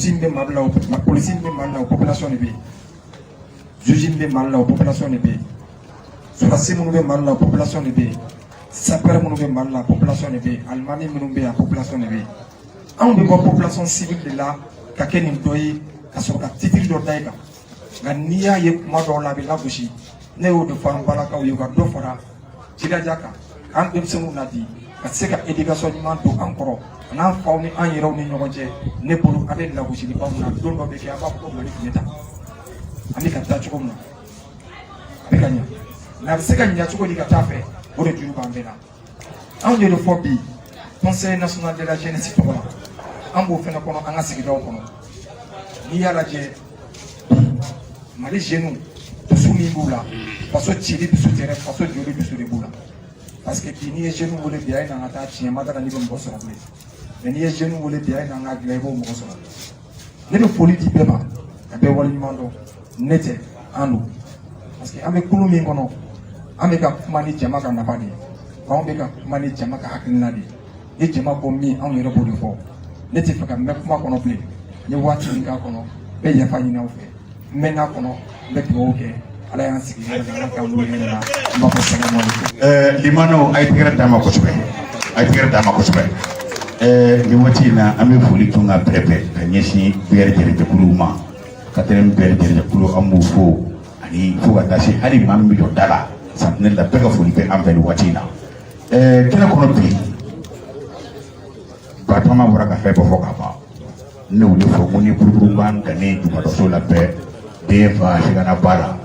Dugutigi min bɛ Mali la, o polisi min bɛ Mali la, o population de bɛ yen. Juge min bɛ Mali la, o population de bɛ yen. Sɔrɔdasi minnu bɛ Mali la, o population de bɛ yen. Sapeur minnu bɛ Mali la, population de bɛ yen. Alimami minnu bɛ yan, population de bɛ yen. Anw bɛ bɔ population civile de la ka kɛ nin dɔ ye, ka sɔrɔ ka titre dɔ da i kan. Nka n'i y'a ye, kuma dɔw la, a bɛ lagosi. Ne y'o de fɔ an balakaw ye, u ka dɔ fara jilaja kan, k'an denmisɛnninw ladi, ka se ka éducation ɲuman don an kɔrɔ, a n'an faw ni an yɛrɛw ni ɲɔgɔn cɛ. Ne bolo, a bɛ lagosilibaw na, don dɔ bɛ kɛ, an b'a fɔ ko Mali tun bɛ tan. An bɛ ka taa cogo min na, a bɛ ka ɲa, nka a bɛ se ka ɲa cogo di ka taa fɛ? O de juru b'an bɛɛ la. Anw de fɔ bi, Conseil national de la jeunesse tɔgɔ la, an b'o fɛnɛ kɔnɔ an ka sigidaw kɔnɔ. N'i y'a lajɛ bi, Mali jeunes, dusu min b'u la, faso cili dusu tɛ dɛ, faso joli dusu de b'u la. Parce que bi, n'i ye jeunes wele bi, a ye na an ka taa tiɲɛ ma da la, n'i bɛ mɔgɔ sɔrɔ bilen. Mais n'i ye jeunes wele bi, a ye na an ka dilan, i b'o mɔgɔ sɔrɔ. Ne bɛ foli di bɛɛ ma, ka bɛɛ waleɲuman dɔn. Ne tɛ an don, parce que an bɛ kulu min kɔnɔ, an bɛ ka kuma ni jama ka nafa de ye, anw bɛ ka kuma ni jama ka hakilina de ye. Ni jama ko min, anw yɛrɛ b'o de fɔ. Ne tɛ fɛ ka mɛn kuma kɔnɔ bilen. N ye waati min k'a kɔnɔ, n bɛ yafa ɲini aw fɛ. N mɛn'a kɔnɔ, n bɛ dugawu kɛ. Ala y'an sigi hɛrɛ la, Ala k'an wuli hɛrɛ la. N b'a fɔ salamu aleykum. Limanaw, a ye tɛgɛrɛ d'a ma kosɛbɛ, a ye tɛgɛrɛ d'a ma kosɛbɛ. Nin waati in na, an bɛ foli tun ka pɛrɛpɛ ka ɲɛsin bɛɛ jɛrɛjɛkuluw ma, ka tɛmɛ bɛɛ jɛrɛjɛkulu, an b'u fo, ani fo ka taa se hali maa min bɛ jɔ da la santinɛ la, bɛɛ ka foli bɛ an fɛ nin waati in na. Kɛnɛ kɔnɔ bi, Batɔma bɔra ka fɛn bɛɛ fɔ ka ban. Ne y'o de fɔ ko ni buruburu b'an dannen jumadɔso la, bɛɛ den fa sigana ba la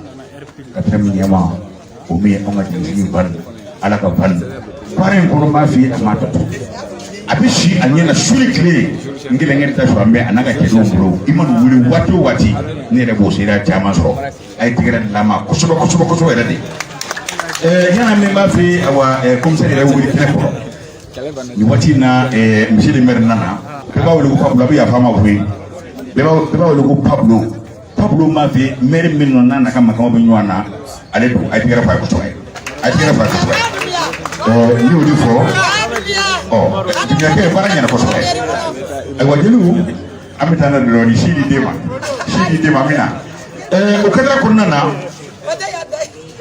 ka tɛmɛ ɲɛma, o min ye anw ka dugutigi ban, Ala ka ban baara in kɔnɔ, n b'a f'i ye, a ma datugu, a bɛ si a ɲɛ na su ni tile. N kelen kelen ta sɔrɔ an bɛ a n'a ka cɛdenw bolo. I mana wuli waati o waati, ne yɛrɛ b'o seereya caman sɔrɔ. A ye tɛgɛrɛ lama kosɛbɛ kosɛbɛ kosɛbɛ yɛrɛ de. Yala min b'a fɛ yen, awa, commissaire yɛrɛ wuli kɛnɛ kɔrɔ nin waati in na. Monsieur le maire nana, bɛɛ b'a wele ko Pablo, a bɛ yafa ma koyi, bɛɛ b'a wele ko Pablo. Pablo m'a fɛ maire min nɔ n'a n'a ka makaw bɛ ɲɔgɔn na, ale don. A ye tɛgɛrɛ fɔ a ye kosɛbɛ, a ye tɛgɛrɛ fɔ a ye kosɛbɛ. N y'o de fɔ. Ɔ, dugukɛ baara ɲɛna kosɛbɛ. Ayiwa jeliw, an bɛ taa n'a dɔɔni, si di den ma, si di den ma, an bɛ na. O kɛra kɔnɔna na.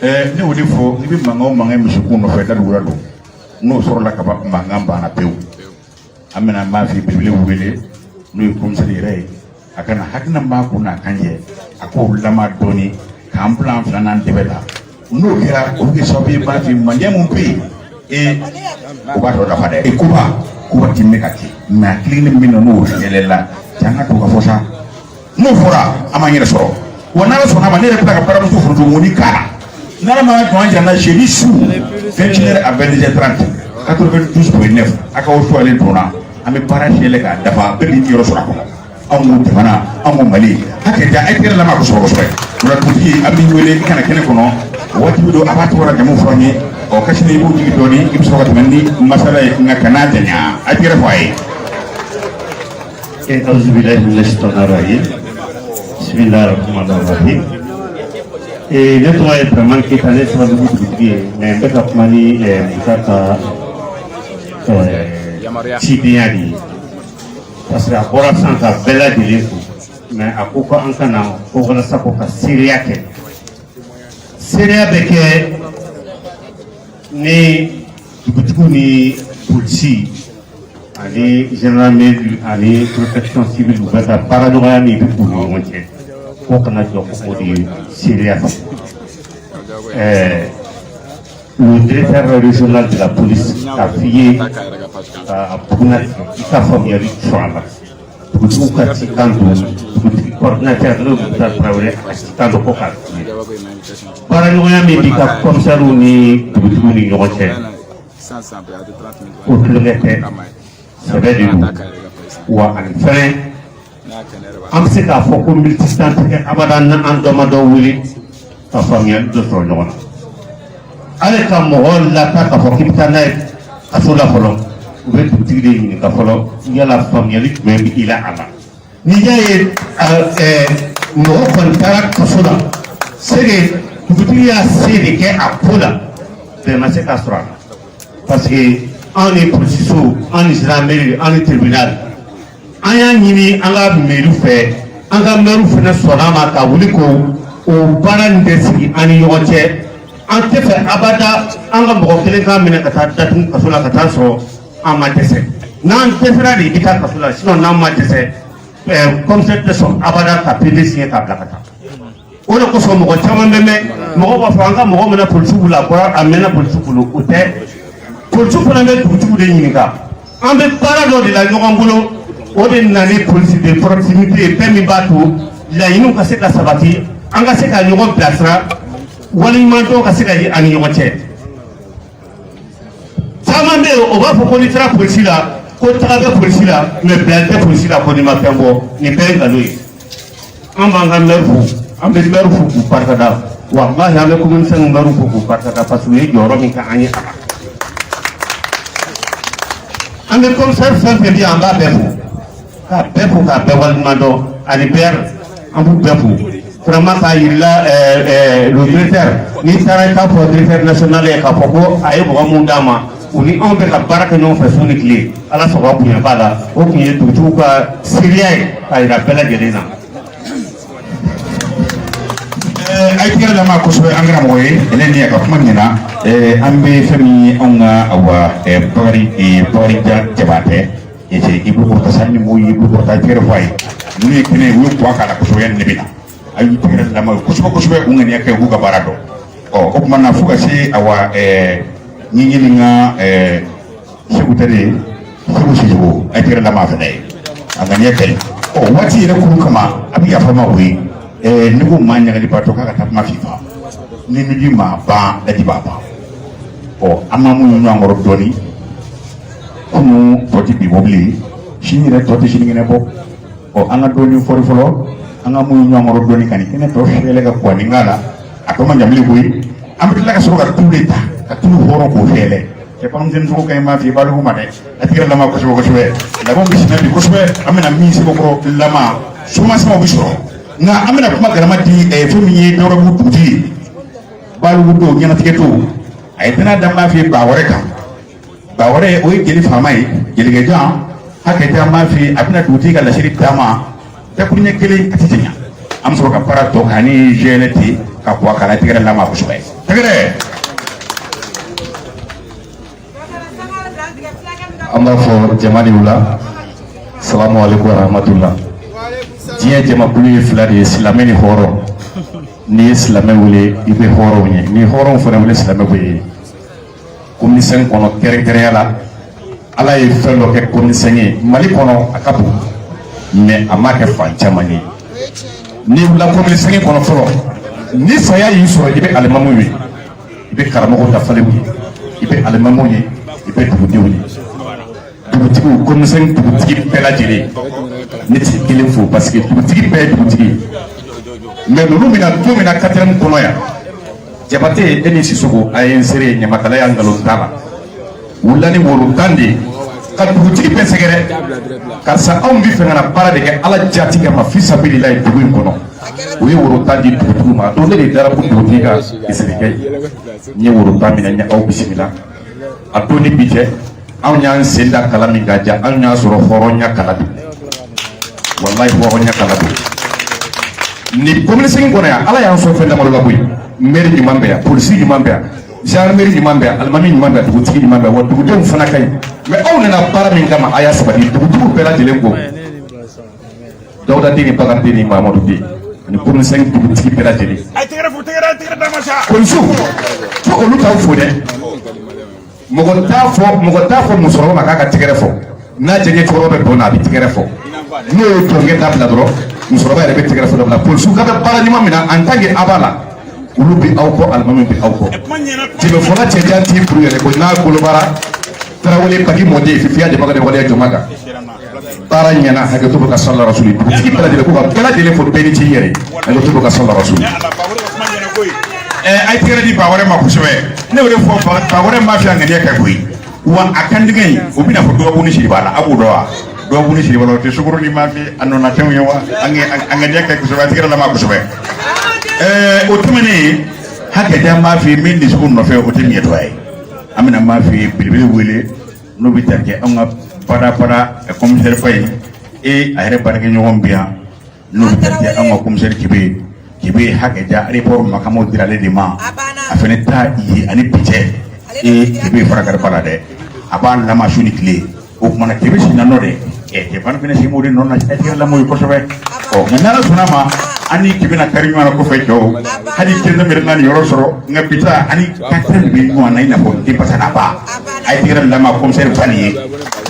Ne y'o de fɔ, n'i bɛ mankan o mankan misikun nɔfɛ, dadugura don, n'o sɔrɔla ka ban, mankan banna pewu. An bɛna, an b'a fɔ belebele wele, n'o ye commissaire yɛrɛ ye, a ka na. Hakilina min b'a kun n'a kan jɛ, a k'o lama dɔɔni k'an bila an fila n'an dɛbɛ la. N'o kɛra, o bɛ kɛ sababu ye, b'a fɔ mandiya mun bɛ yen, ee, o b'a tɔ dafa dɛ. E koba koba ti mɛn ka kɛ, mɛ a kelen min na, n'o yɛlɛla, cɛ, an ka to ka fɔ sa. N'o fɔra, an b'an yɛrɛ sɔrɔ wa. N'Ala sɔnna a ma, ne yɛrɛ bɛ ka baramuso foronto k'a la. N'Ala ma jɔn an jana, jeudi su 21h à 22h30, 92.9, a ka o su ale donna, an bɛ baara fiyɛlɛ k'a dafa, bɛɛ b'i yɔrɔ sɔrɔ a kɔnɔ. Anw ko jamana, anw ko Mali, hakɛ ja, a ye tɛgɛrɛ lamɛn kosɛbɛ kosɛbɛ. O la, dugutigi, an b'i wele i kana kɛnɛ kɔnɔ. O waati bɛ don, a b'a tɔgɔ la jamu fɔ an ye. Ɔ, kasi i b'o jigi dɔɔni, i bɛ sɔrɔ ka tɛmɛ ni masala ye, nka kana janya. A ye tɛgɛrɛ fɔ a ye. أعوذ بالله من الشيطان الرجيم، بسم الله الرحمن الرحيم. Ne tɔgɔ ye Dramane Keita, ne ye Sababugu dugutigi ye, mais n bɛ ka kuma ni Musa ka cidenya de ye, parce que a bɔra sisan ka bɛɛ lajɛlen fo, mais a ko ko an ka na ko walasa ko ka seereya kɛ. Seereya bɛ kɛ ni dugutigiw ni polisi ani gendarmerie ani protection civile, u bɛ ka baaraɲɔgɔnya min bɛ u ni ɲɔgɔn cɛ, ko kana jɔ ko o de ye seereya fɛ. Le directeur régional de la police k'a f'i ye ka buguna i ka faamuyali sɔrɔ a la, dugutigiw ka cikan don, dugutigi coordinateur, n'o ye Musa Tarawele, a ka cikan don ko k'a f'i ye, baaraɲɔgɔnya min b'i ka commissaire ni dugutigiw ni ɲɔgɔn cɛ, ko tulonkɛ tɛ, sɛbɛ de don wa. Ani fɛnɛ, an bɛ se k'a fɔ ko multitan tɛ kɛ abada ni an dɔ ma dɔ wele ka faamuyali dɔ sɔrɔ ɲɔgɔn na. Hali ka mɔgɔ lata k'a fɔ k'i bɛ taa n'a ye kaso la fɔlɔ, u bɛ dugutigi de ɲininka fɔlɔ, yala faamuyali jumɛn bɛ i la a la. N'i y'a ye mɔgɔ kɔni taara kaso la, c'est que dugutigi y'a se de kɛ a ko la, bɛɛ ma se k'a sɔrɔ a la, parce que anw ni polisiso, anw ni gendarmerie, anw ni tribunal, An y'a ɲini an ka mairie fɛ, an ka maire fana sɔnna a ma ka wuli k'o o baara nin de sigi an ni ɲɔgɔn cɛ. An tɛ fɛ abada an ka mɔgɔ kelen k'a minɛ ka taa datugu kaso la ka taa sɔrɔ an ma dɛsɛ. N'an dɛsɛra de, i bɛ taa kaso la. Sinon n'an ma dɛsɛ, commissaire tɛ sɔn abada ka PV signé k'a bila ka taa. O de kosɔn mɔgɔ caman bɛ mɛn, mɔgɔ b'a fɔ an ka mɔgɔ minɛ polisiw bolo, a bɔra a mɛnna polisiw bolo. O tɛ, polisiw fana bɛ dugutigiw de ɲininka. An bɛ baara dɔ de la ɲɔgɔn bolo, o de nana ni polisi de proximité ye, fɛn min b'a to laɲiniw ka se ka sabati, an ka se ka ɲɔgɔn bilasira, waleɲumandɔn ka se ka ye an ni ɲɔgɔn cɛ. Caman bɛ yen, o b'a fɔ ko n'i taara polisi la, ko taga bɛ polisi la, mais bilali tɛ polisi la, ko n'i ma fɛn bɔ. Nin bɛɛ ye nkalon ye. An b'an ka maire fo, an bɛ maire fo k'u barikada. Walahi, an bɛ commune 5 maire fo k'u barikada, parce que u ye jɔyɔrɔ min kɛ an ye a la. An bɛ commissaire fɛn fɛn bɛ yan, an b'a bɛɛ fo, k'a bɛɛ fo, k'a bɛɛ waleɲuman dɔn, ani bɛɛ, an b'u bɛɛ fo vraiment. K'a yirila le directeur, n'i taara i k'a fɔ directeur national ye k'a fɔ ko a ye mɔgɔ mun d'a ma, u ni anw bɛ ka baara kɛ ɲɔgɔn fɛ su ni tile. Ala sɔrɔ bonya b'a la. O tun ye dugutigiw ka seereya ye k'a yira bɛɛ lajɛlen na. A ye tigɛrɛ d'a ma kosɛbɛ, an karamɔgɔ ye. Ale ni a ka kuma ɲɛna. An bɛ fɛn min ye, anw ka awa Bakari Bakarijan Jabatɛ i bolo kɔrɔta sani ni mɔgɔw y'i bolo kɔrɔta, tigɛrɛ fɔ a ye. Ninnu ye kɛnɛ ye, u ye kuwa k'a la kosɛbɛ. Yanni ne bɛ na, a y'u tigɛrɛ d'a ma kosɛbɛ kosɛbɛ. U ŋaniya kɛ, u k'u ka baara dɔn. Ɔ, o tuma na, fo ka se awa ɲin ɲini ka Segu tɛ de ye, Segu Sisoko, a ye tigɛrɛ d'a ma fɛnɛ ye, a ŋaniya ka ɲi. Ɔ, waati yɛrɛ kuru kama, a bɛ yafa ma o ye. N'i ko maa ɲagalibatɔ k'a ka taa kuma fifa, ni nuji maa ban, daji b'a ban. Ɔ, an ma mun ɲɔgɔn kɔrɔ dɔɔni kunun, tɔ ti bi bɔ bilen, sini yɛrɛ tɔ tɛ sinikɛnɛ bɔ. Ɔ, an ka dɔɔni fɔri fɔlɔ, an ka mun ɲɔgɔn kɔrɔ dɔɔni, ka nin kɛnɛ tɔ fiyɛlɛ ka kuwa nin k'a la, a tɔ ma jan bilen koyi. An bɛ tila ka sɔrɔ ka tulu de ta ka tulu hɔrɔn k'o fiyɛlɛ. Cɛ bamuso sogo ka ɲi, maa f'i baliku ma dɛ. A tigɛrɛ lama kosɛbɛ kosɛbɛ, labanw bɛ sinna bi kosɛbɛ. An bɛna min sɛbɛkɔrɔ lama, somasamaw bɛ sɔrɔ, nka an bɛna kuma galama di fɛn min ye dɔrɔgu dugutigi ye, baliku don, ɲɛnatigɛ to a ye tɛna da maa f'i ba wɛrɛ kan. Ba wɛrɛ, o ye jeli faama ye, jelikɛjan hakɛ tɛ an b'a f'i a bɛna dugutigi ka laseli d'a ma dakuruɲɛ kelen, a tɛ janya. An bɛ sɔrɔ ka baara tɔ kɛ ani gɛlɛ ten ka kɔ a kala tigɛrɛ lama kosɛbɛ, tɛgɛrɛ. An b'a fɔ jama de la, salamu aleykum warahmatula. Diɲɛ jamakulu ye fila de ye, silamɛ ni hɔrɔn. N'i ye silamɛ wele, i bɛ hɔrɔnw ye. Ni hɔrɔnw fana wele, silamɛ bɛ ye. Commune 5 kɔnɔ, kɛrɛnkɛrɛnya la, Ala ye fɛn dɔ kɛ commune 5 ye Mali kɔnɔ, a ka bon, mais a m'a kɛ fan caman ye. N'i wulila commune 5 kɔnɔ fɔlɔ, ni saya y'i sɔrɔ, i bɛ alimamuw ye, i bɛ karamɔgɔw dafalenw ye, i bɛ alimamuw ye, i bɛ dugudenw ye, dugutigiw, commune 5 dugutigi bɛɛ lajɛlen. Ne ti kelen fo, parce que dugutigi bɛɛ ye dugutigi ye. Mais ninnu bɛna don min na quatrième kɔnɔ yan, Jabate, e ni Sisoko, a ye n seere ye, ɲamakala y'a nkalon t'a la. Wulila ni woro 10 de ye ka dugutigi bɛɛ sɛgɛrɛ: karisa, anw bɛ fɛ ka na baara de kɛ Ala jati kama, fi sabililayi, dugu in kɔnɔ. U ye woro 10 di dugutigiw ma. A don, ne de dara ko dugutigi ka kisirikɛ ye. N ye woro 10 minɛ, n ye aw bisimila. A don ni bi cɛ, anw y'an sen da kala min ka ja, anw y'a sɔrɔ hɔrɔnya kala don, walayi, hɔrɔnya kala don. Nin commune 5 kɔnɔ yan, Ala y'an sɔn fɛn damadɔ la koyi. Maire ɲuman bɛ yan, polisi ɲuman bɛ yan, gendarmerie ɲuman bɛ yan, alimami ɲuman bɛ yan, dugutigi ɲuman bɛ yan, wa dugudenw fana ka ɲi. Mais aw nana baara min kama, a y'a sabati. Dugutigiw bɛɛ lajɛlen ko Dawuda den ni Bakari den ni Mahamadu den ani commune 5 dugutigi bɛɛ lajɛlen. A ye tɛgɛrɛ fo, tɛgɛrɛ, tɛgɛrɛ d'a ma sa. Polisiw, fo olu t'aw fo dɛ. Mɔgɔ t'a fɔ, mɔgɔ t'a fɔ musokɔrɔba ma k'a ka tɛgɛrɛ fɔ. N'a jɛgɛ cɛkɔrɔba bɛ dɔn na, a bɛ tɛgɛrɛ fɔ. N'o ye tɔnkɛ dabila dɔrɔn, musokɔrɔba yɛrɛ bɛ tɛgɛrɛ fɔ dabila. Polisiw ka bɛ baara ɲuman min na, en tant que a b'a la, olu bɛ aw kɔ, alimami bɛ aw kɔ. Jɛmɛfɔla cɛjan t'i kuru yɛrɛ ko n'a golobara. Tarawele bagi mɔden fifiya jama ka waleya jɔma kan, baara ɲɛna. Hakɛto bɛ ka sɔrɔ rasuli, dugutigi bɛɛ lajɛlen ko ka bɛɛ lajɛlen fo, bɛɛ ni ci yɛrɛ. Hakɛto bɛ ka sɔrɔ rasuli. A ye tɛgɛrɛ di ba wɛrɛ ma kosɛbɛ. Ne y'o de fɔ, ba wɛrɛ ma fi a ŋaniya kɛ koyi. Wa a kantigɛ in, o bɛna fɔ dɔgɔkun ni siri b'a la, a b'o dɔn wa? Dɔgɔkun ni siri b'a la, o tɛ sukaro ni ma fi a nɔna fɛnw ye wa? A ŋaniya kɛ kosɛbɛ, a tɛgɛrɛ lama kosɛbɛ. O tɛmɛnen, hakɛ tɛ maa fi min dusukun nɔfɛ, o tɛ ɲɛtɔ ye. An bɛna maa fi belebele wele, n'o bɛ tali kɛ anw ka badabada commissaire ba ye. E a yɛrɛ baarakɛɲɔgɔn bɛ yan, n'o bɛ kɛ an ka commissaire Kebe. Kebe hakɛ ja, aéroport makamu dira ale de ma. A fana ta ye ani bi cɛ. E Kebe fara gariba la dɛ, a b'a lama su ni tile. O kumana Kebe si na nɔ dɛ. Ɛ cɛ fana fana si m'o de nɔ na, a tɛgɛ lamɔ ye kosɛbɛ. Ɔ nka n'Ala sɔnna a ma, an ni Kebe na kari ɲɔgɔn na kɔfɛ cɛw. Hali kelen bɛ na nin yɔrɔ sɔrɔ, nka bi ta ani quatrième bɛ ɲɔgɔn na, i n'a fɔ denpasa n'a ba. A ye tɛgɛrɛ lama commissaire Fani ye.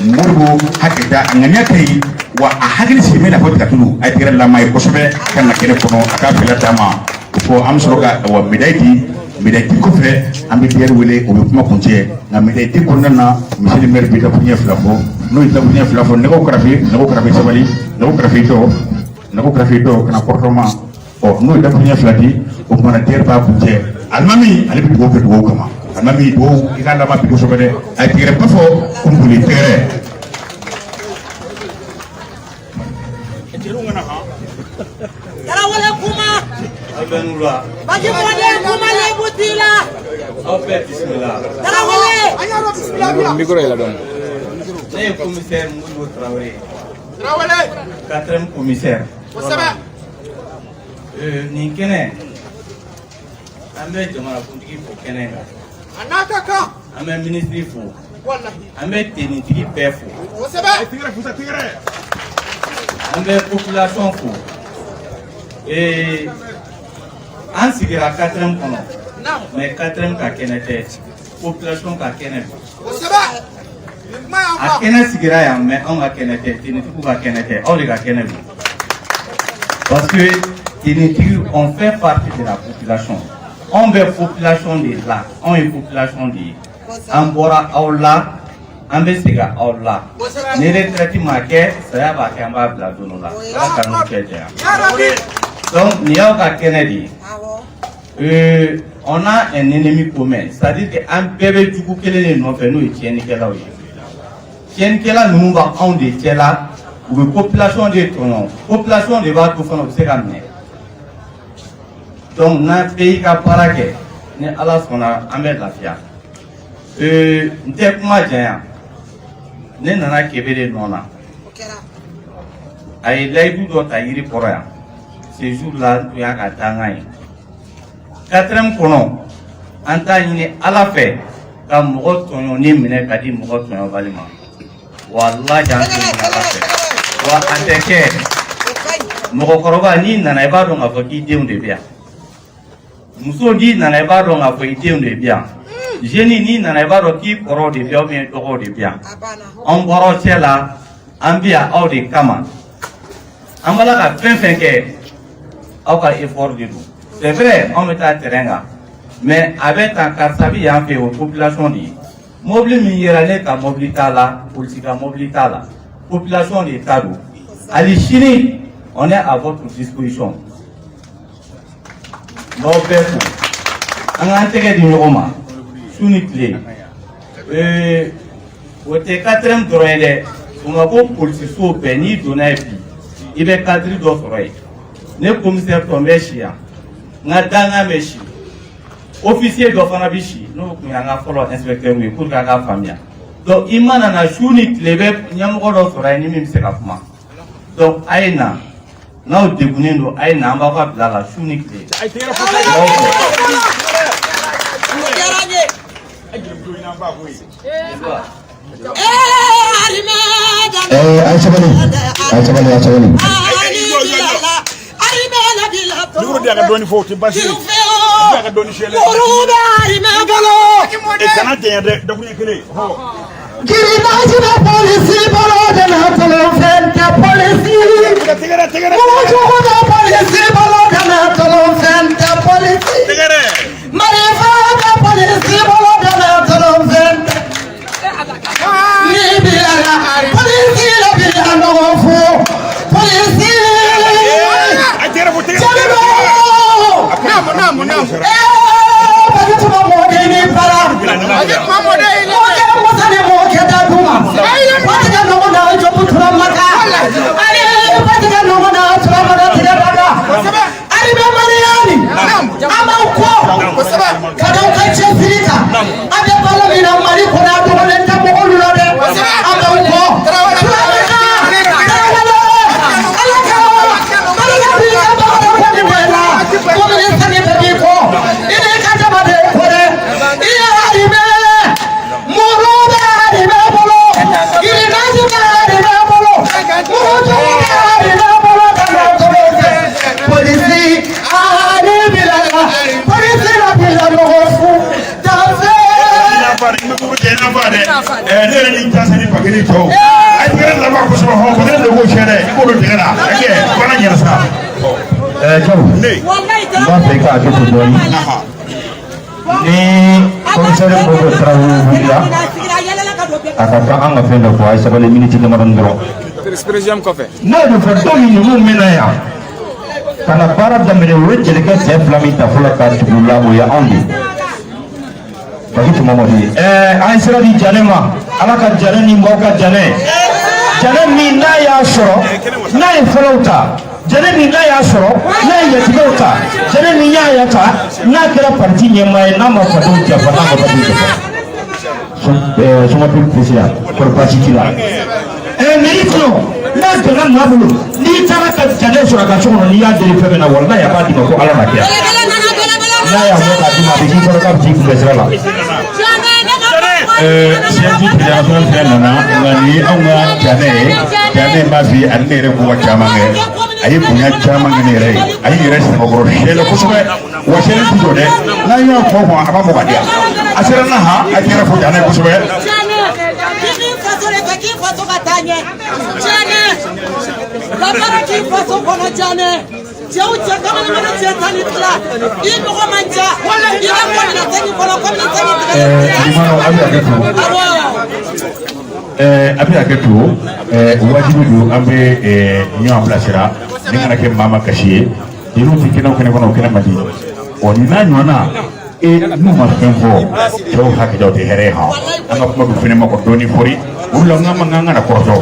Modibo hakɛ da, a ŋaniya ka ɲi wa, a hakili sigi bɛ i n'a fɔ tigatulu. A ye tɛgɛrɛ lama ye kosɛbɛ ka na kɛnɛ kɔnɔ, a k'a fɛlɛ d'a ma. Fɔ an bɛ sɔrɔ ka wa médaille di. Médaille di kɔfɛ, an bɛ Pierre wele, o bɛ kuma kuncɛ. Nka médaille di kɔnɔna na, monsieur le maire bɛ dakuruɲɛ 2 fɔ. N'o ye dakuruɲɛ 2 fɔ, nɛgɛw karafe, nɛgɛw karafe, sabali, nɛgɛw karafe jɔ, nɛgɛw karafe jɔ ka na kɔrɔtɔma. Ɔ n'o ye dakuruɲɛ 2 di, o kumana Pierre b'a kuncɛ. Alimami ale bɛ dugawu kɛ, dugawu kama. Alimami, dugawu i k'a laban bi kosɛbɛ dɛ. A ye tigɛrɛ ba fɔ kunboli tɛgɛrɛ. Tarawele kuma. Baji mɔden kuma lebu t'i la. Aw bɛɛ bisimila. Tarawele. Micro yɛlɛ dɔɔni. Ne ye commissaire Modibo Tarawele ye. Tarawele. Quatrième commissaire. Kosɛbɛ. Nin kɛnɛ, an bɛ jamanakuntigi fo kɛnɛ kan. A n'a ka kan. An bɛ minisiri fo. Walahi. An bɛ tenitigi bɛɛ fo. Kosɛbɛ. An bɛ population fo. An sigira quatrième kɔnɔ. Mais quatrième ka kɛnɛ tɛ, population ka kɛnɛ don. Kosɛbɛ. Nin kuma y'an A fa. kɛnɛ sigira yan, mais anw ka kɛnɛ tɛ, tenitigiw ka kɛnɛ tɛ, aw de ka kɛnɛ don. Parce que tenitigiw, on fait partie de la population. Anw bɛ population de la, anw ye population de ye. An bɔra aw la, an bɛ segin aw la. Ni retraite ma kɛ, saya b'a kɛ, an b'a bila don dɔ la. Ala ka n'u cɛ janya. Yarabi. Donc nin y'aw ka kɛnɛ de ye. On a un ennemi commun, c'est-à-dire que an bɛɛ bɛ jugu kelen de nɔfɛ, n'o ye tiɲɛnikɛlaw ye. Tiɲɛnikɛla ninnu b'anw de cɛ la, u bɛ population de tɔɲɔ, population de b'a to fana u bɛ se ka minɛ. Donc n'an bɛɛ y'i ka baara kɛ, ni Ala sɔnna, an bɛ lafiya. N tɛ kuma janya, ne nana Kebe de nɔ na. A ye layidu dɔ ta yiri kɔrɔ yan. Ce jour là, n tun y'a ka dangan ye. Quatrième kɔnɔ, an t'a ɲini Ala fɛ ka mɔgɔ tɔɲɔnen minɛ ka di mɔgɔ tɔɲɔbali ma. Walahi, an t'o ɲini Ala fɛ. Wa a tɛ kɛ. Mɔgɔkɔrɔba, n'i nana, i b'a dɔn k'a fɔ k'i denw de bɛ yan. Muso, n'i nana, i b'a dɔn k'a fɔ i denw de bɛ yan. Jeune, n'i nana, i b'a dɔn k'i kɔrɔw de bɛ yan ou bien dɔgɔw de bɛ yan. An bɔra aw cɛ la, an bɛ yan aw de kama. An b'a la ka fɛn fɛn kɛ, aw ka effort de don. C'est vrai, anw bɛ taa terrain kan, mais a bɛ tan, karisa bɛ yan fɛ, o ye population de ye. Mobili min yera, ne ka mobili t'a la, polisi ka mobili t'a la, population de ta don. Hali sini, on est à votre disposition. N b'aw bɛɛ fo. An k'an tɛgɛ di ɲɔgɔn ma su ni tile. O tɛ quatrième dɔrɔn ye dɛ. Bamakɔ polisiso bɛɛ, n'i donna yen bi, i bɛ cadre dɔ sɔrɔ yen. Ne commissaire tɔ n bɛ si yan, n ka dangan bɛ si, officier dɔ fana bɛ si, n'o tun y'an ka fɔlɔ inspecteur ye, pour que a k'a faamuya. Donc i mana na su ni tile, bɛ ɲɛmɔgɔ dɔ sɔrɔ yen ni min bɛ se ka kuma. Donc a ye na, n'aw degunnen don, a ye na, an b'aw ka bila la su ni tile. N b'aw fo. O diyara n ye. A ye sabali, a ye sabali, a ye sabali. Micro di a ka dɔɔni fɔ, o tɛ baasi ye. A ka dɔɔni fiyɛlɛ. E kana janya dɛ, dakuruɲɛ kelen. Hɔ. Kirinaji bɛ polisi bolo de la, tolon fɛn tɛ polisi. Tɛgɛrɛ, tɛgɛrɛ. Mugujugu bɛ polisi bolo de la, tolon fɛn tɛ polisi. Tɛgɛrɛ. Marifa bɛ polisi bolo de la, tolon fɛn tɛ. Ni bilala polisi la bi a nɔgɔ fo polisi. A tɛgɛrɛ fɔ, tɛgɛrɛ. Jeliba. Naamu, naamu, naamu. Bagi tuma mɔden ni bara. Mɔkɛ musa ni mɔkɛ da duma. Batigɛ nɔgɔ na jɔbu tura maka. Ali batigɛ nɔgɔ na tura maka tigɛ daga. Ali bɛ mariyani. An b'aw kɔ. Ka d'aw ka cɛsiri kan. An bɛ balo min na Mali kɔnɔ, a dogolen tɛ mɔgɔw la dɛ. An b'aw kɔ. Tura maka. Tarawele. sɛlɛ i k'o don dingɛ la ɛkɛ baara ɲɛna sa. Jaw, n b'a fɛ i ka hakɛ to dɔɔni. Ni commissaire Modibo Tarawele wulila, a ka kan an ka fɛn dɔ fɔ. A ye sabali miniti damadɔni dɔrɔn. Président kɔfɛ. N'a ye fɔ don min ninnu mɛnna yan ka na baara daminɛ, u ye jelikɛ cɛ fila min ta fɔlɔ ka tugu u la, o ye anw de ye. Baki Mamadu ye. An ye sira di Janɛ ma. Ala ka Janɛ ni maaw ka Janɛ. Janɛ min n'a y'a sɔrɔ, n'a ye fɔlɔw ta. Janɛ min n'a y'a sɔrɔ, n'a ye yatimɛw ta. Janɛ min y'a ya ta, n'a kɛra parti ɲɛmaa ye, n'a ma fadenw janfa, n'a ma badenw janfa. Somapew président, kɔrɔ baasi t'i la. Mairie kɔnɔ, n'a gɛlɛya maa bolo, n'i taara ka Janɛ sɔrɔ a ka so kɔnɔ, n'i y'a deli fɛn min na, walahi a b'a d'i ma ko Ala ma kɛ. N'a y'a bɔ k'a d'i ma, a bɛ k'i kɔrɔ k'a bɛ t'i kunbɛ sira la. CNT fédération fɛnɛ nana, nka nin ye anw ka Janɛ ye. Janɛ b'a f'i ye, ani ne yɛrɛ ko ka caman kɛ, a ye bonya caman kɛ ne yɛrɛ ye, a ye yɛrɛ sɛbɛkɔrɔ sɛlɛ kosɛbɛ. Wa sɛlɛ ti jɔ dɛ, n'an y'a fɔ kɔn a b'a fɔ ka di yan, a sera na han, a yɛrɛ fo Janɛ kosɛbɛ. K'i faso de fɛ, k'i faso ka taa ɲɛ. Janɛ ka baara k'i faso kɔnɔ. Janɛ, cɛw cɛ, kamalen mana cɛ 12, i mɔgɔ man ca, i ka commune cinq kɔnɔ, commune cinq. Limanaw, a bɛ hakɛ to. Awɔ. A bɛ hakɛ to. Wajibi don an bɛ ɲɔgɔn bilasira ni kana kɛ maa ma kasi ye. Jeliw tɛ kɛnɛ o kɛnɛ kɔnɔ, o kɛnɛ man di. Ɔ nin n'a ɲɔgɔnna e n'u ma fɛn fɔ, cɛw hakɛ tɛ hɛrɛ ye. Han, an ka kuma bɛ fɛnɛ ma kɔ dɔɔni fɔri o de la, n k'an man kan ka na kɔrɔtɔ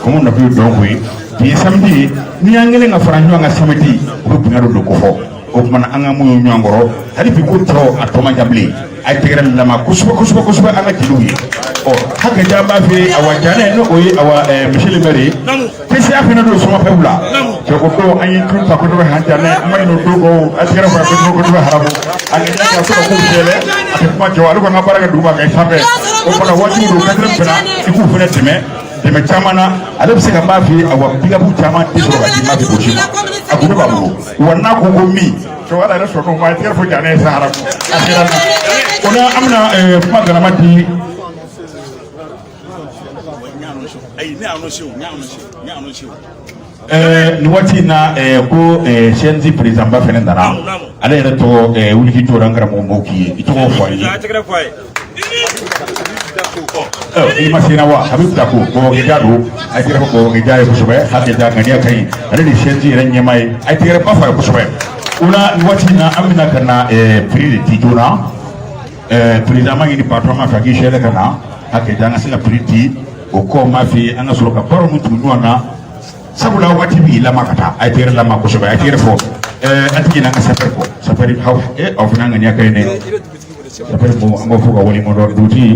komi nabi dɔn koyi. Bi ye samedi ye, n'i y'an kelen ka fara ɲɔgɔn kan samedi, o bɛ bonya dɔ don ko fɔ. O tuma na an ka mun ye ɲɔgɔn kɔrɔ hali bi, ko tɔ a tɔ man ca bilen. A ye tɛgɛrɛ lama kosɛbɛ kosɛbɛ kosɛbɛ an ka jeliw ye. Ɔ hakɛ an b'a fɛ awa Janɛ, n'o ye awa monsieur le maire ye, PCA fana don Somapew la. Cɛ ko don an ye tun ta kosɛbɛ. Han, Janɛ, an ma ɲinɛ o don kɔ. A tɛgɛrɛ fɔ kosɛbɛ kosɛbɛ. Haramu a ŋaniya ka to ka kow sɛlɛ, a tɛ kuma jɔ, ale ko an ka baara kɛ dugu ma kɛ sanfɛ. O fana wajibi don quatrième fana, i k'u fana dɛmɛ dɛmɛ caman na. Ale bɛ se ka n b'a f'i ye, awa pick-up caman tɛ sɔrɔ ka di ma fi gosi ma, a gundo b'a bolo. Wa n'a ko ko min cɛ ala yɛrɛ sɔnn'o ma, a ye tɛgɛrɛ fɔ Janɛ ye sa. Haramu a sera na o la, an bɛna kuma galama di. Nin waati in na, ko CNJ président ba fɛnɛ nana, ale yɛrɛ tɔgɔ wuli jɔra. An karamɔgɔ mɔgɔw k'i ye, i tɔgɔ fɔ an ye. I ma sena wa? Habib Dako, Bɔbɔkɛja don. A ye tɛgɛrɛ fɔ Bɔbɔkɛja ye kosɛbɛ. Hakɛja ŋaniya ka ɲi, ale de ye CNJ yɛrɛ ɲɛmaa ye. A ye tɛgɛrɛ ba fɔ a ye kosɛbɛ. O la nin waati in na, an bɛna ka na prix de di joona. Président ma ɲini patron ma fɛ a k'i sɛlɛ ka na hakɛja, an ka se ka prix di. O kɔ m'a f'i ye, an ka sɔrɔ ka baara min tugu ɲɔgɔn na, sabula waati b'i lama ka taa. A ye tɛgɛrɛ lama kosɛbɛ, a ye tɛgɛrɛ fɔ. An tɛ ɲinɛ an ka sapeur kɔ. Sapeur aw aw fana ŋaniya ka ɲi dɛ. Sapeur mɔgɔw, an b'aw fo ka waleɲuman dɔn. Dugutigi,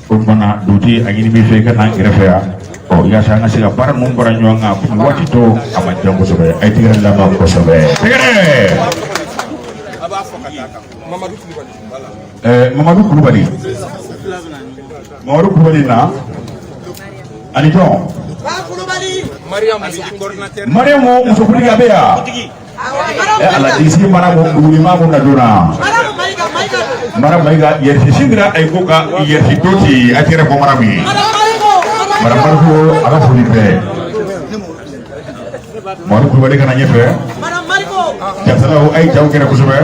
o tuma na dugutigi, a ɲini b'i fɛ i ka na an kɛrɛfɛ yan. Ɔ yaasa an ka se ka baara ninnu fara ɲɔgɔn kan, komi waati tɔ a man jan kosɛbɛ. A ye tɛgɛrɛ lama kosɛbɛ, tɛgɛrɛ. Mamadu Kulubali, Mamadu Kulubali na ani jɔn? Mariamu musokuntigi, a bɛ yan. Ala disi mara ko duguni ma ko na joona. Mara Mayiga yɛrɛsi sindira, a ye ko ka yɛrɛsi dɔ ci, a tɛgɛrɛ fɔ Maramu ye. Mara Mariko, a ka foli bɛɛ. Mamadu Kulubali ka na ɲɛfɛ. Jasalaw, a ye jaw kɛrɛ kosɛbɛ.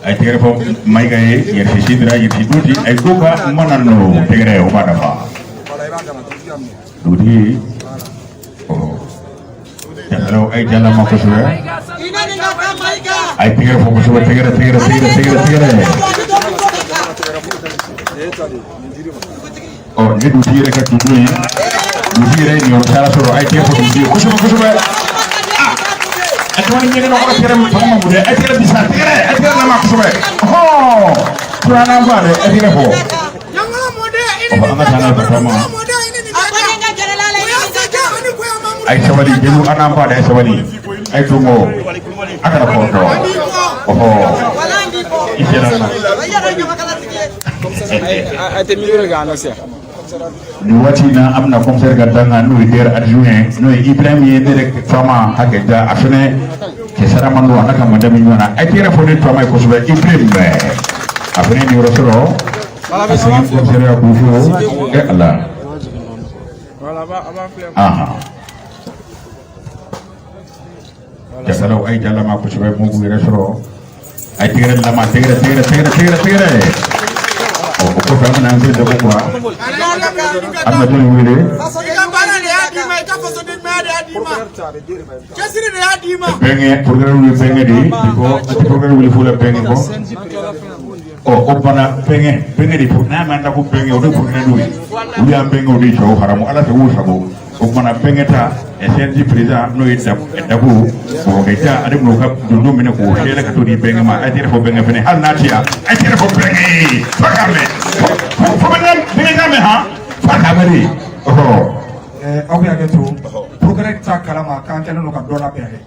A ye tɛgɛrɛ fɔ Mayiga ye. Yɛrɛsi sindira, yɛrɛsi dɔ ci, a ye ko ka mana nɔ tɛgɛrɛ, o b'a dafa. Dugutigi, ɔ jasalaw, a ye jalama kosɛbɛ. A ye tɛgɛrɛ fɔ kosɛbɛ, tɛgɛrɛ tɛgɛrɛ tɛgɛrɛ tɛgɛrɛ tɛgɛrɛ. Ɔ ni dugutigi yɛrɛ ka tugu ye, dugutigi yɛrɛ ye niyɔrɔ sara sɔrɔ. A ye tɛgɛ fɔ dugutigi ye kosɛbɛ kosɛbɛ. A tɛgɛ ɲɛgɛn kɔrɔ, tɛgɛrɛ fanga ma bon dɛ. A ye tɛgɛrɛ bisa, tɛgɛrɛ, a ye tɛgɛrɛ lama kosɛbɛ. Ɔhɔn, filanan ba dɛ, a ye tɛgɛrɛ fɔ. Ɔ an ka taa n'a ye papa ma. A ye sabali jeliw, an n'an ba dɛ, a ye sabali, a ye to n kɔ, a kana kɔrɔtɔ. Ɔhɔ, i sera na. A tɛ micro kɛ annoncé. Nin waati in na, an bɛna commissaire ka dankan, n'o ye DER adjoint, n'o ye Ibrahim ye. Ne yɛrɛ faama hakɛ da, a fɛnɛ cɛ sara man don, a n'a ka manda min ɲɔgɔn na. A ye tɛgɛrɛ fɔ ne faama ye kosɛbɛ. Ibrahim, a fɛnɛ ye niyɔrɔ sɔrɔ. Ka segin commissaire k'u fo. E Ala. Ahan. Jasalaw a ye ja lama kosɛbɛ, mɔgɔw k'u yɛrɛ sɔrɔ. A ye tɛgɛrɛ lama, tɛgɛrɛ, tɛgɛrɛ, tɛgɛrɛ, tɛgɛrɛ, tɛgɛrɛ. Ɔ, o kɔfɛ an bɛna an sen dako kura. An bɛna jɔnni wele? I ka baara de y'a d'i ma, i ka fasoden ɲumanya de y'a d'i ma, cɛsiri de y'a d'i ma. Bɛnkɛ procureur ye bɛnkɛ de ye bi kɔ, an tɛ procureur wele fo la bɛnkɛ kɔ. Ɔ, o bana bɛnkɛ, bɛnkɛ de n'a m'an da ko bɛnkɛ, o de procureur ye. Olu y'an bɛnkɛ, o de ye cɛw haramu Ala fɛ k'u sago. O kumana bɛnkɛ ta CNJ président n'o ye Dabo Bɔbɔkɛja, ale bɛn'o ka dundun minɛ k'o fiyɛ ka t'o di bɛnkɛ ma. A ye tɛgɛrɛ fɔ bɛnkɛ fɛnɛ, hali n'a ti yan, a ye tɛgɛrɛ fɔ bɛnkɛ ye f'a k'a mɛn. Fo bɛnkɛ k'a mɛn han, f'a k'a mɛn de. Ɔhɔ. Aw bɛ hakɛ to, procureur t'a kalama k'an kɛlen don ka dɔ labɛn dɛ,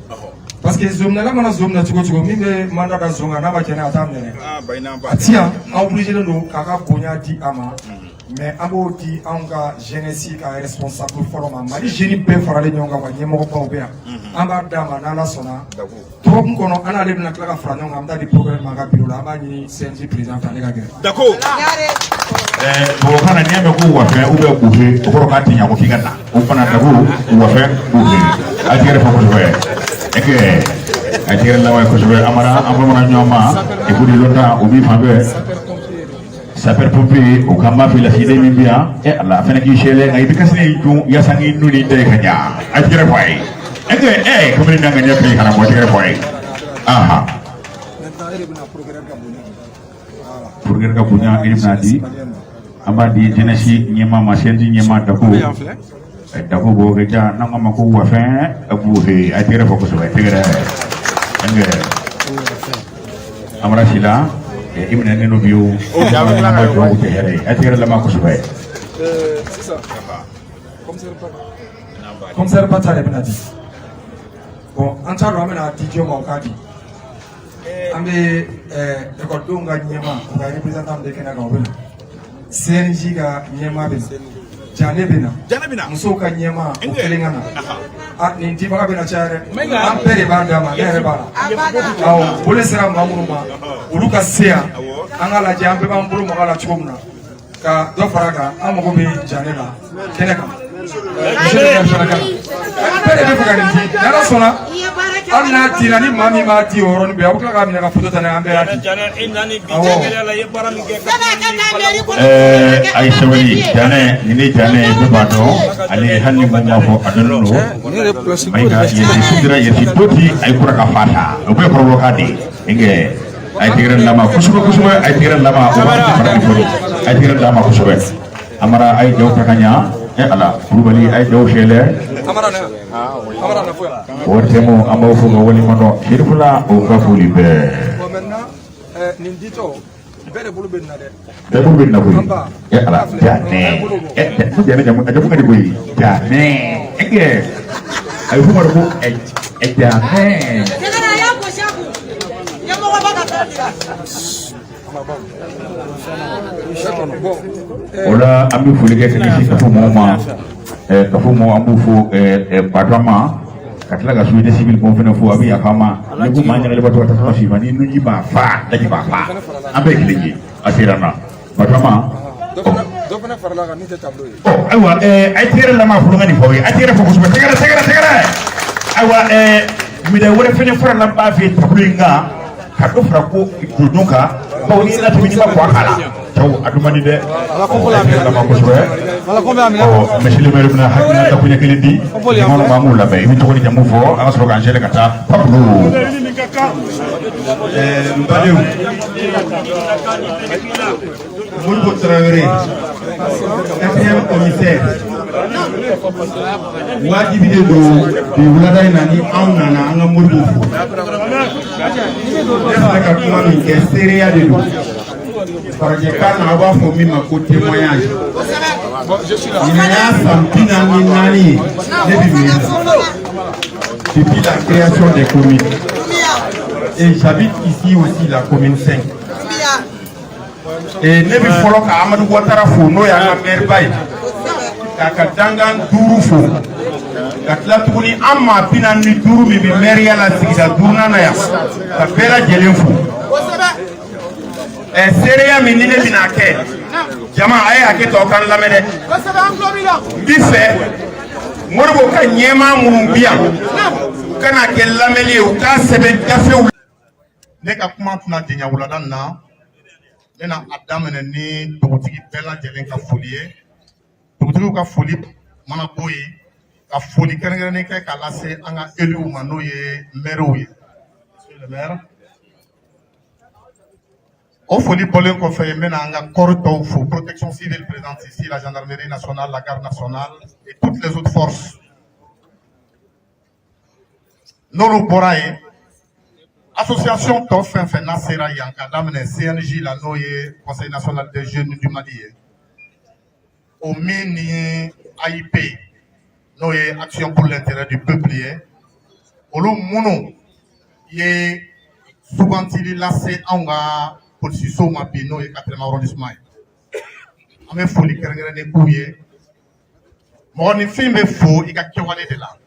parce que zominɛla mana zo minɛ cogo o cogo, min bɛ mandat da zon kan, n'a ma jɛn n'a ye, a t'a minɛ dɛ. A ti yan, an obligé don k'a ka bonya di a ma, mais an b'o di anw ka jeunesse ka responsable fɔlɔ ma. Mali jeune bɛɛ faralen ɲɔgɔn kan, wa ɲɛmɔgɔbaw bɛ yan, an b'a d'a ma n'Ala sɔnna. Dɔgɔkun kɔnɔ, an n'ale bɛna tila ka fara ɲɔgɔn kan, an bɛ taa di procureur ma a ka bureau la. An b'a ɲini CNJ président fɛ, ale ka gɛrɛ. Dako. Tubabukan na, n'i y'a mɛn ko wafɛ ou bien bufe, o kɔrɔ k'a tɛ ɲa ko k'i ka na. O fana Dako wafɛ bufe. A ye tɛgɛrɛ fɔ kosɛbɛ. Ɛkɛ a ye tɛgɛrɛ laban ye kosɛbɛ. Amara, an bamanan ɲɔgɔn ma écoute longtemps, o b'i fan fɛ. Sapeur pompier, o kan b'a fɛ lasigiden min bɛ yan. E Ala, a fana k'i sɛlɛ nka i bɛ kasi ni dun yaasa k'i nun n'i da ye ka ɲa. A ye tɛgɛrɛ fɔ a ye. Ɛkɛ kamalen n'an ka ɲɛ fɛ karamɔgɔ, tɛgɛrɛ fɔ a ye. Ahan. Maintenant, e de bɛna procureur ka bonya. Procureur ka bonya, e de bɛna di. An b'a di jeunesse ɲɛmaa ma, CNJ ɲɛmaa Dako. Dako Bɔbɔkɛja, n'an k'a ma ko wafɛn bufe. A ye tɛgɛrɛ fɔ kosɛbɛ, tɛgɛrɛ. Ɛnkɛ Amara Sila, i minɛnen don bi o. An b'a dugawu kɛ hɛrɛ ye. A ye tɛgɛrɛ lama kosɛbɛ. Sisan commissaire ba ta de bɛna di. Bon, an t'a dɔn an bɛna di jɔn ma, o k'a di. An bɛ ekɔlidenw ka ɲɛmaa, u ka représentant bɛ kɛnɛ kan, o bɛ na. CNJ ka ɲɛmaa bɛ na, Jane bɛ na, musow ka ɲɛmaa, o kelen ka na. A nin dibaga bɛ na caya dɛ, an bɛɛ de b'a d'a ma, ne yɛrɛ b'a la. Awɔ, bolo sera maa minnu ma, olu ka se yan, an k'a lajɛ an bɛɛ b'an bolo maga la cogo min na ka dɔ fara a kan. An mago bɛ Jane la kɛnɛ kan. Monsieur le maire fana ka na. Bɛɛ de bɛ fɛ ka nin di n'Ala sɔnna. Hali n'a dira ni maa min b'a di, o yɔrɔnin bɛɛ a bɛ tila k'a minɛ ka photo ta n'a ye, an bɛɛ y'a di. Awɔ. A ye sabali, Janɛ nin ne Janɛ bɛɛ b'a dɔn ale, hali ni mun b'a fɔ a dɔnnen don. Mayiga yɛsi sudira yɛsi doti, a ye kura ka fa ta, o bɛɛ ye kɔrɔbɔrɔkan de ye. Nkɛ a ye tɛgɛrɛ lama kosɛbɛ kosɛbɛ, a ye tɛgɛrɛ lama, o b'a fara ni fɔli, a ye tɛgɛrɛ lama kosɛbɛ. Amara, a ye jaw ta ka ɲa. E Ala, Kulubali, a ye jaw fiyɛlɛ. Amara na fo yan. O tɛmɛ, an b'aw fo ka waleɲuman dɔn. Serifula, o ka foli bɛɛ. Bon, maintenant, nin ditɔ, bɛɛ de bolo bɛ nin na dɛ. Bɛɛ bolo bɛ nin na koyi. E Ala, Janɛ, ɛ Janɛ jamu, a jamu ka di koyi. Janɛ, ɛ a bɛ f'o ma ko ɛ ɛ Janɛ. Tɛgɛrɛ, a y'a gosi a kun. Ɲɛmɔgɔba ka taa dira. Bon. O la, an bɛ foli kɛ ka ɲɛsin kafo mɔgɔw ma. Kafo mɔgɔw, an b'u fo batɔ ma, ka tila ka société civile mɔgɔw fana fo. A bɛ yafa an ma ni ko maa ɲagalibatɔ ka tasuma si ma, ni nunji b'a fa, daji b'a fa, an bɛɛ ye kelen ye. A sera an na batɔ ma. Dɔ fana farala kan min tɛ tableau ye. Ɔ ayiwa, a ye tɛgɛrɛ lamɛn fɔlɔ ka nin fɔ aw ye. A ye tɛgɛrɛ fɔ kosɛbɛ, tɛgɛrɛ, tɛgɛrɛ, tɛgɛrɛ. Ayiwa, médaille wɛrɛ fɛnɛ farala n b'a fɛ tableau in kan, ka dɔ fara ko dundun kan, bawo n'i nana tɛmɛ n'i ma kɔ a la, cɛw, a dun man di dɛ. Ɔ, a ye tɛgɛrɛ lamɛn kosɛbɛ. Ɔ, monsieur le maire bɛna hakilina dakuɲɛ kelen di jamana ma, an b'o lamɛn. I bɛ tɔgɔ ni jamu fɔ, an ka sɔrɔ k'an sɛlɛ ka taa Pablo. N badenw, Modibo Traoré, quatrième commissaire, wajibi de don bi wulada in na ni anw nana an ka Modibo fo. Ne filɛ ka kuma min kɛ, seereya de don. Farajɛkan na, aw b'a fɔ min ma ko témoignage. Ɲinan y'a san 44 ye ne bɛ mairie la, depuis la création des communes, et j'habite ici aussi, la commune 5. Et ne bɛ fɔlɔ ka Amadu Watara fo, n'o y'an ka maire ba ye, k'a ka dangan duuru fo, ka tila tuguni an maa 45 min bɛ maire la sigida duurunan na yan, ka bɛɛ lajɛlen fo. Ɛ, seereya min ni ne bɛna kɛ Jama, a ye hakɛ to, aw k'an lamɛn dɛ. N bi fɛ Modibo ka ɲɛmaa minnu bi yan, u kana kɛ lamɛnni ye, u k'a sɛbɛn gafew. Ne ka kuma tɛna janya wulada nin na. Ne na a daminɛ ni dugutigi bɛɛ lajɛlen ka foli ye. Dugutigiw ka foli mana bɔ yen, ka foli kɛrɛnkɛrɛnnen kɛ k'a lase an ka élus ma, n'o ye maires ye, monsieur le maire. O foli bɔlen kɔfɛ, n bɛna an ka corps tɔw fo: protection civile présente ici, la gendarmerie nationale, la garde nationale et toutes les autres forces. N'olu bɔra yen, association tɔ fɛn fɛn n'a sera yan, ka daminɛ CNJ la, n'o ye Conseil national des jeunes du Mali ye, o min ni AIP, n'o ye Action pour l'intérêt du peuple ye, olu minnu ye sugantili lase anw ka polisisow ma bi, n'o ye quatrième arrondissement ye, an bɛ foli kɛrɛnkɛrɛnnen k'u ye. Mɔgɔninfin bɛ fo i ka kɛwale de la.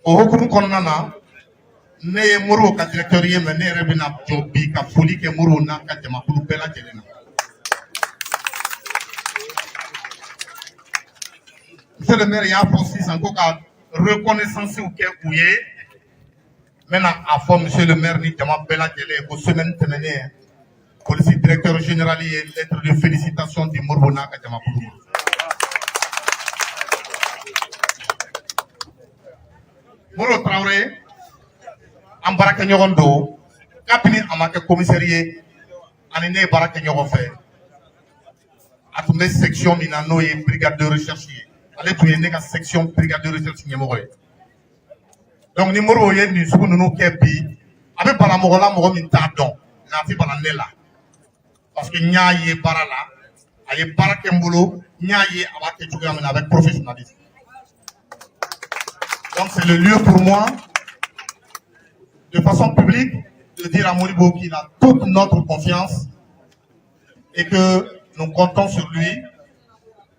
O hukumu kɔnɔna na, ne ye Modibo ka directeur ye, mais ne yɛrɛ bɛna jɔ bi ka foli kɛ Modibo n'a ka jamakulu bɛɛ lajɛlen na. Monsieur le maire y'a fɔ sisan ko ka reconnaissance kɛ u ye. N bɛna a fɔ monsieur le maire ni jama bɛɛ lajɛlen ye ko semaine tɛmɛnen, polisi directeur général ye lettre de félicitation di Modibo n'a ka jamakulu ma. Modibo Traoré, an baarakɛɲɔgɔn don. Kabini a ma kɛ commissaire ye, ani ne ye baara kɛ ɲɔgɔn fɛ. A tun bɛ section min na, n'o ye brigade de recherche ye, ale tun ye ne ka section brigade de recherche ɲɛmɔgɔ ye. Donc ni Modibo ye nin sugu ninnu kɛ bi, a bɛ bala mɔgɔ la, mɔgɔ min t'a dɔn, nka a tɛ bala ne la, parce que n y'a ye baara la, a ye baara kɛ n bolo, n y'a ye a b'a kɛ cogoya min na avec professionnalisme. Donc c'est le lieu pour moi, de façon publique, de dire à Modibo qu'il a toute notre confiance et que nous comptons sur lui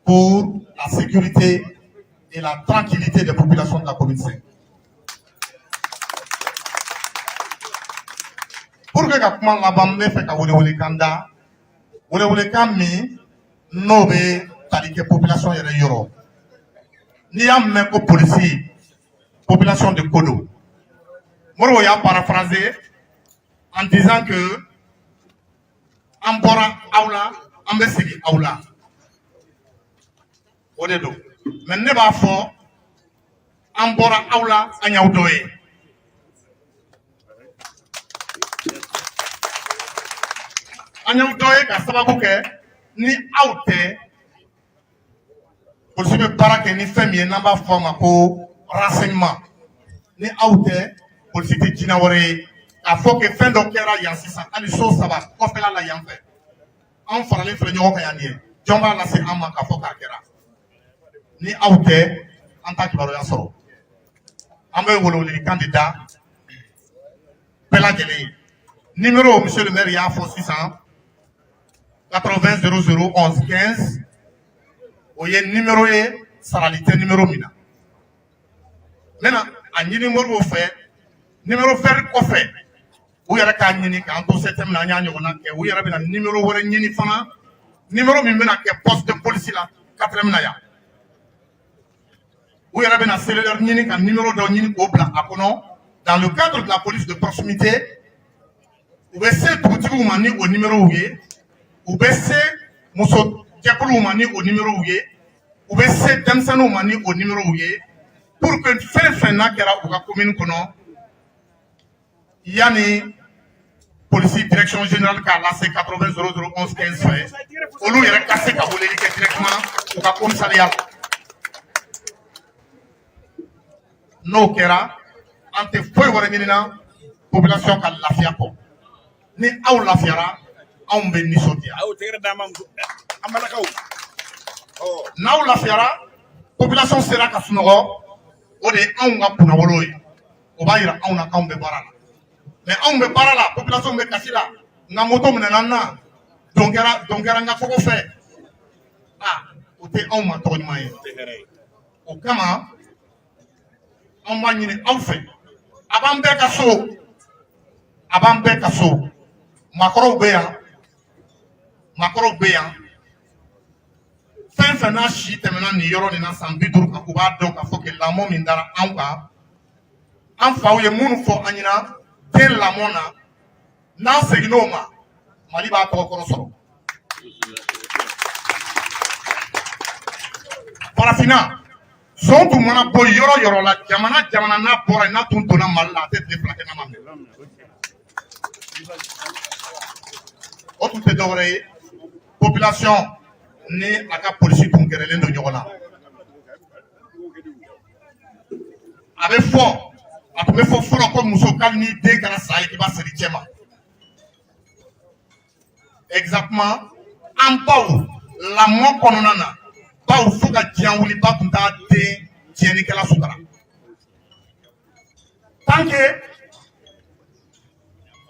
pour la sécurité et la tranquillité des populations de la commune 5. Pour que ka kuma laban, n bɛ fɛ ka welewelekan da, welewelekan min n'o bɛ tali kɛ population yɛrɛ yɔrɔ. N'i y'a mɛn ko polisi, population de ko don. Modibo y'a paraphrasé en disant que an bɔra aw la, an bɛ segin aw la, o de don. Mais ne b'a fɔ, an bɔra aw la, an y'aw dɔ ye. An y'aw dɔ ye ka sababu kɛ ni aw tɛ, polisi bɛ baara kɛ ni fɛn min ye n'an b'a fɔ a ma ko renseignement. Ni aw tɛ, polisi tɛ jinɛ wɛrɛ ye k'a fɔ que fɛn dɔ kɛra yan sisan, hali so saba kɔfɛla la yan fɛ, anw faralen filɛ ɲɔgɔn kan yan nin ye, jɔn b'a lase an ma k'a fɔ k'a kɛra? Ni aw tɛ, an t'a kibaruya sɔrɔ. An bɛ welewelekan de da bɛɛ lajɛlen ye. Numéro, monsieur le maire y'a fɔ sisan, 80 00 11 15, o ye numéro ye, sarali tɛ numéro min na. N bɛna a ɲini Modibo fɛ, numéro vert kɔfɛ, u yɛrɛ k'a ɲini k'an to septembre na, an y'a ɲɔgɔnna kɛ, u yɛrɛ bɛna numéro wɛrɛ ɲini fana, numéro min bɛna kɛ poste de police la quatrième na yan. U yɛrɛ bɛna cellulaire ɲini ka numéro dɔ ɲini k'o bila a kɔnɔ dans le cadre de la police de proximité. U bɛ se dugutigiw ma ni o numéro ye, u bɛ se muso jɛkuluw ma ni o numéro ye, u bɛ se denmisɛnninw ma ni o numéro ye, pour que fɛn fɛn n'a kɛra u ka commune kɔnɔ, yanni polisi direction générale k'a lase 80 00 11 15 fɛ, olu yɛrɛ ka se ka weleli kɛ directement u ka commissariat la. N'o kɛra, an tɛ foyi wɛrɛ ɲinina population ka lafiya kɔ. Ni aw lafiyara, anw bɛ nisɔndiya. N'aw lafiyara, population sera ka sunɔgɔ, o de ye anw ka kunnawolo ye. O b'a yira anw na k'anw bɛ baara la. Mais anw bɛ baara la, population bɛ kasi la, n ka moto minɛna n na, don kɛra, don kɛra n ka kɔgɔ fɛ, aa, o tɛ anw ma tɔgɔ ɲuman ye. O kama, anw b'a ɲini aw fɛ, a b'an bɛɛ ka so, a b'an bɛɛ ka so, maakɔrɔw bɛ yan. Maakɔrɔw bɛ yan, fɛn fɛn n'a si tɛmɛna nin yɔrɔ nin na san 50 kan, u b'a dɔn k'a fɔ que lamɔ min dara anw kan, an faw ye minnu fɔ an ɲɛna den lamɔ na, n'an seginn'o ma, Mali b'a tɔgɔ kɔrɔ sɔrɔ. Farafinna son tun mana bɔ yɔrɔ yɔrɔ la, jamana jamana n'a bɔra yen, n'a tun donna Mali la, a tɛ tile 2 kɛ n'a ma minɛ. O tun tɛ dɔwɛrɛ ye, population ni a ka polisi tun gɛrɛlen don ɲɔgɔn na. A bɛ fɔ, a tun bɛ fɔ fɔlɔ ko muso, k'ali n'i den kɛra sa ye, k'i b'a siri cɛ ma. Exactement, an baw lamɔ kɔnɔna na, baw fo ka diɲɛ wuli, ba tun t'a den tiɲɛnikɛla sutura tant que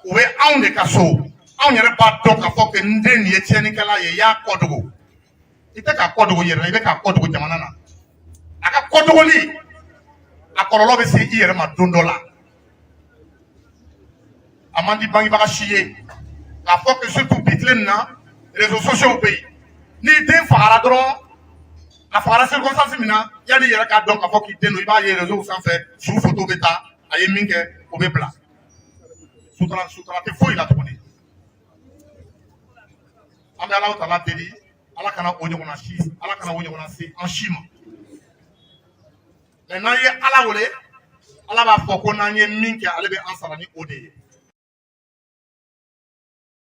u bɛ anw de ka so. Anw yɛrɛ b'a dɔn k'a fɔ que n den nin ye tiɲɛnikɛla ye, i y'a kɔ dogo, i tɛ k'a kɔ dogo i yɛrɛ la, i bɛ k'a kɔ dogo jamana na. A ka kɔ dogoli, a kɔlɔlɔ bɛ se i yɛrɛ ma don dɔ la. A man di bangebaga si ye k'a fɔ que, surtout bi tile nin na, réseaux sociaux bɛ yen, n'i den fagara dɔrɔn, a fagara circonstance min na, yanni i yɛrɛ k'a dɔn k'a fɔ k'i den don, i b'a ye réseau sanfɛ, su photo bɛ ta, a ye min kɛ, o bɛ bila. Sutura sutura tɛ foyi la tuguni. An bɛ Alahu Taala deli, Ala kana o ɲɔgɔnna si, Ala kana o ɲɔgɔnna se an si ma. Mɛ n'an ye Ala wele, Ala b'a fɔ ko n'an ye min kɛ, ale bɛ an sara ni o de ye.